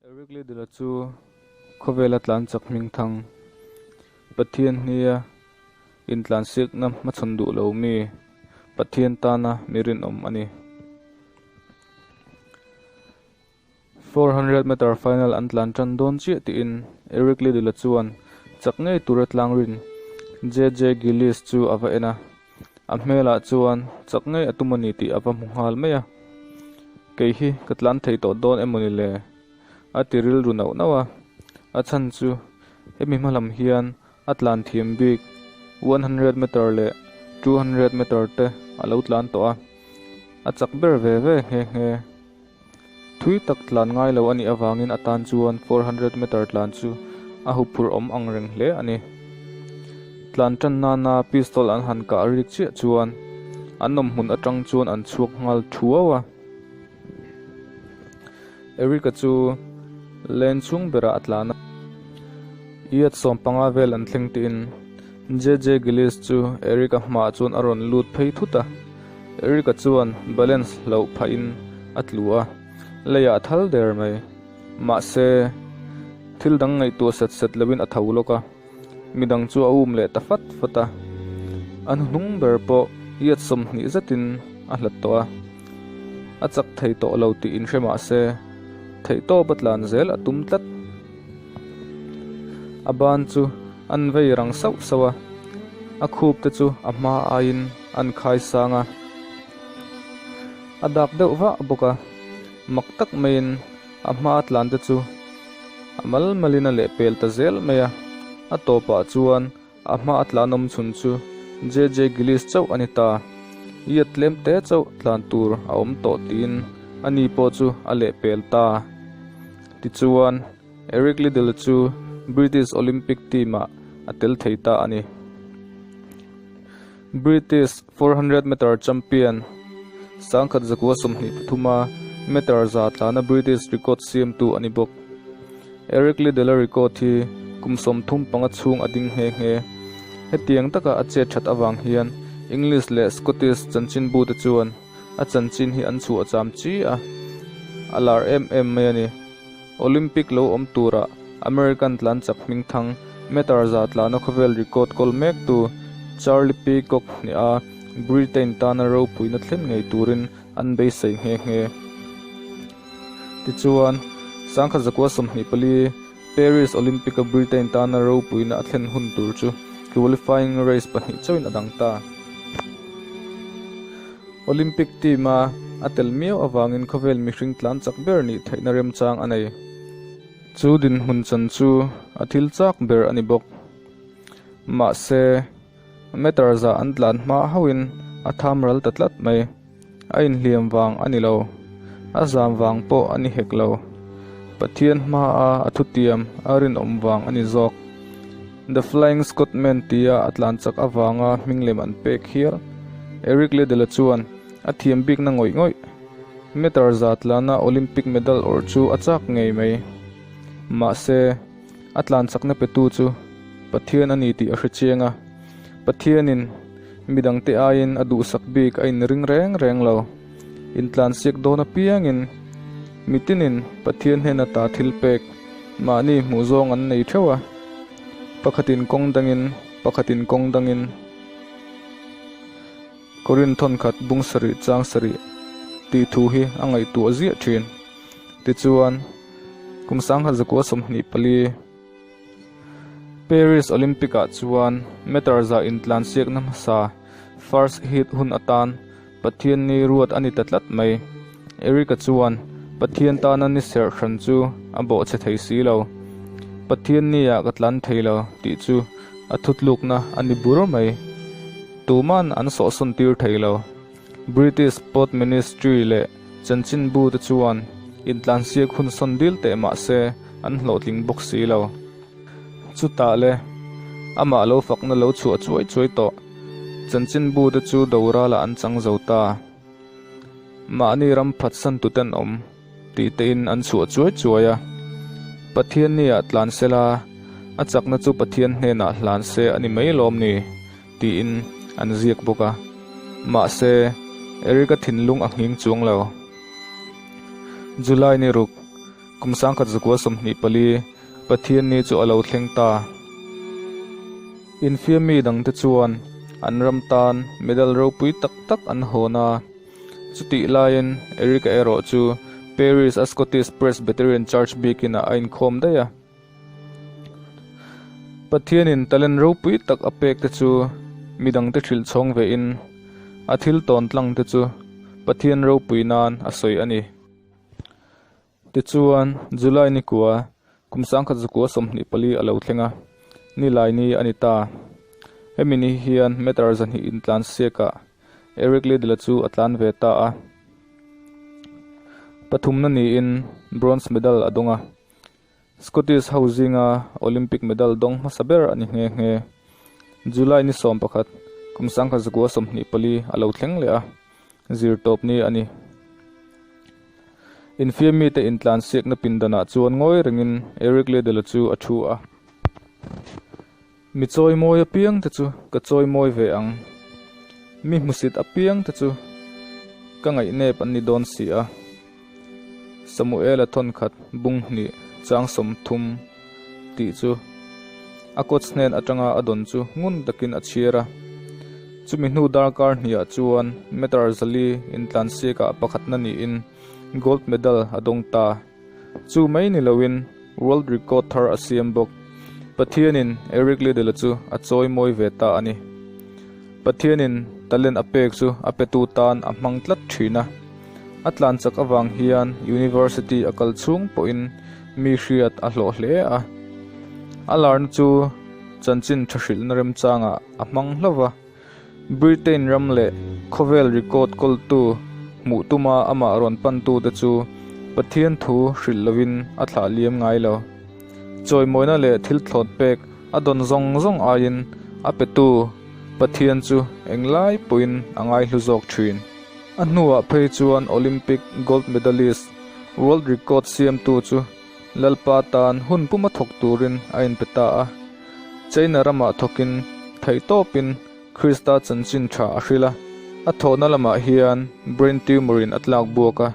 Eric Liddell-a chu khawvela tlan chak hming thang, Pathian hnia intlansiakna hmachhawn duh lo mi, Pathian tana mi rinawm a ni. 400 meter final an tlan tan dawn chiah tiin Eric Liddell-a chuan chak ngei tura tlang rin JJ Gillis chu a va en a. A hmelah chuan chak ngei a tum a ni tih a va hmu nghal mai a. Kei hi ka tlan thei tawh dawn emaw ni le? A ti rilru nauh nauh a. A chhan chu hemi hma lam hian a tlan thiam bik 100 meter leh 200 meter te a lo tlan tawh a, a chak ber ve ve nghe nghe. Thui tak tlan ngai lo a nih avangin a tan chuan 400 meter tlan chu a huphurh awm ang reng hle a ni. Tlan tan nana pistol an han kah rik chiah chuan an awm hmun atang chuan an chhuak nghal thuau a. Eric-a chu lane chhung berah a tlan a. Yard 15 vel an thleng tiin JJ Gillis chu Eric-a hmaah chuan a rawn lut phei thut a. Eric-a chuan balance hlauh phahin a tlu a, leiah a thal der mai. Mahse, thil dang ngaihtuah set set loin a tho lawk a, midang chu a um leh ta fat fat a. A hnuhnung ber pawh yard 20 zetin a hlat tawh a, a chak thei tawh lo tih inhre mah se, theihtawp a tlan zel a tum tlat. A ban chu an vei rang sauh sauh a, a khup te chu a hma aiin an khai sang a, a dak deuh vah bawk a, mak tak maiin a hma tlan te chu a mal malin a lehpel ta zel mai a, a tawpah chuan a hma tlan awm chhun chu JJ Gillis chauh a ni ta, iat tlem te chauh tlan tur a awm tawh tiin ani pawh chu a lehpel ta. Tichuan, Eric Liddell chu British Olympic team-ah a tel thei ta a ni. British 400 meter champion 1923 a meter za tlana British record siamtu a ni bawk. Eric Liddell-a record hi kum 35 chhung a ding nghe nghe. Hetiang taka a chet that avang hian English leh Scottish chanchinbute chuan a chanchin hi an chhuah cham chi a, a lar em em mai a ni. Olympic lo awm tura American tlan chak hmingthang meter za tlana khawvel record kawl mektu Charlie Peacock hniha Britain tana ropuina thlen ngei turin an beisei nghe nghe. Tichuan, 1924 Paris Olympic-a Britain tana ropuina a thlen hun tur chu qualifying race pahnih chauhin a dang ta. Olympic team-a a tel miau avangin khawvel mihring tlan chak ber nih theihna remchang a nei. Chu dinhmun chan chu a thil chak ber a ni bawk. Mahse, meter za an tlan hma hauhin a tham ral ta tlat mai. A inhliam vang a ni lo. A zam vang pawh a ni hek lo. Pathian hmaa a thutiam a rinawm vang a ni zawk. The Flying Scotsman tia a tlan chak avanga hming lem an pek hial. Eric Liddell-a chuan a thiam bikna ngawih ngawih. Meter za tlana Olympic medal awrh chu a chak ngei mai. Mahse, a tlan chakna petu chu Pathian a ni tih a hre chiang a. Pathianin midangte aiin a duhsak bik a inring reng reng lo. Intlansiak dawn apiangin mitinin Pathian hnena ta thil pek mahni hmuh zawng an nei theuh a, pakhatin kawng dangin, pakhatin kawng dangin. Korin thawnkhat bung sarih chang sarih tih thu hi a ngaihtuah ziah thin. Tichuan, kum 1924, Paris Olympic-ah chuan meter za intlansiakna hmasa first heat hun atan Pathian ni ruat a ni ta tlat mai. Eric-a chuan Pathian tana ni serh hran chu a bawhchhe thei si lo. Pathian ni-ah ka tlan thei lo tih chu a thutlukna a ni bur mai. Tuman an sawhsawn tir thei lo. British Sport Ministry leh chanchinbu te chuan intlansiak hun sawn dil teh mah se an hlawhtling bawk si lo. Chutah le, amah lo fakna lo chhuah chuai chuai tawh. Chanchinbu te chu doralah an chang zo ta. Mahni ram phatsan tuten awm tih tein an chhuah chuai chuai a. Pathian ni-ah tlan sela, a chakna chu Pathian hnenah hlan se a ni mai lawm ni? tiin an ziak bawk a. Mahse, Eric-a thinlung a nghing chuang lo. July ni ruk. Kum 1924, Pathianni chu a lo thleng ta. Infiammi dangte chuan an ram tan medal ropui tak tak an hawn a. Chutih laiin Eric-a erawh chu Paris-a Scottish Presbyterian Church biakinah a inkhawm daih a. Pathianin talent ropui tak a pek te chu midangte hrilh chhawng vein a thil tawn tlang te chu Pathian ropui nan a sawi a ni. Tichuan, July ni kua, kum 1924 a lo thleng a, nilai ni a ni ta. Hemi ni hian meter 200 intlan siakah Eric Liddell-a chu a tlan ve ta a. Pathumna niin bronze medal a dawng a. Scottish ho zinga Olympic medal dawng hmasa ber a ni nghe nghe. July ni 11, kum 1924 a lo thleng leh a, zirtawp ni a ni. Infiamite intlansiakna pindanah chuan ngawi rengin Eric Liddell-a chu a thu a. Mi chawimawi apiang te chu ka chawimawi ve ang. Mi hmusit apiang te chu ka ngaihnep an ni dawn si a. Samuela thawnkhat bung hnih chang 30 tih chu a coach hnen atanga a dawn chu ngun takin a chhiar a. Chumi hnu darkar hniah chuan meter 400 intlansiakah pakhatna niin gold medal a dawng ta. Chu mai ni loin world record thar a siam bawk. Pathianin Eric Liddell-a chu a chawi mawi ve ta a ni. Pathianin talent a pek chu a petu tan a hmang tlat thin a. A tlan chak avang hian university a kal chhung pawhin mi hriat a hlawh hle a. A larna chu chanchin tha hrilhna remchangah a hmang hlauh va. Britain ram leh khawvel record kawltu hmuh tuma amah rawn pantute chu Pathian thu hrilh lovin a thlah liam ngai lo. Chawimawina leh thil thlawt pek a dawn zawng zawng aiin a petu Pathian chu englai pawhin a ngaihlu zawk thin. A hnuah phei chuan Olympic gold medalist, world record siamtu chu Lalpa tan hun puma thawk turin a inpe ta a. China ramah thawkin theihtawpin Krista chanchin tha a hrilh a. A thawhna lamah hian brain tumor in a tlak buak a.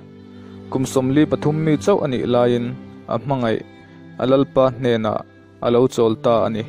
Kum 43 mi chauh a nih laiin a hmangaih a Lalpa hnenah a lo chawl ta a ni.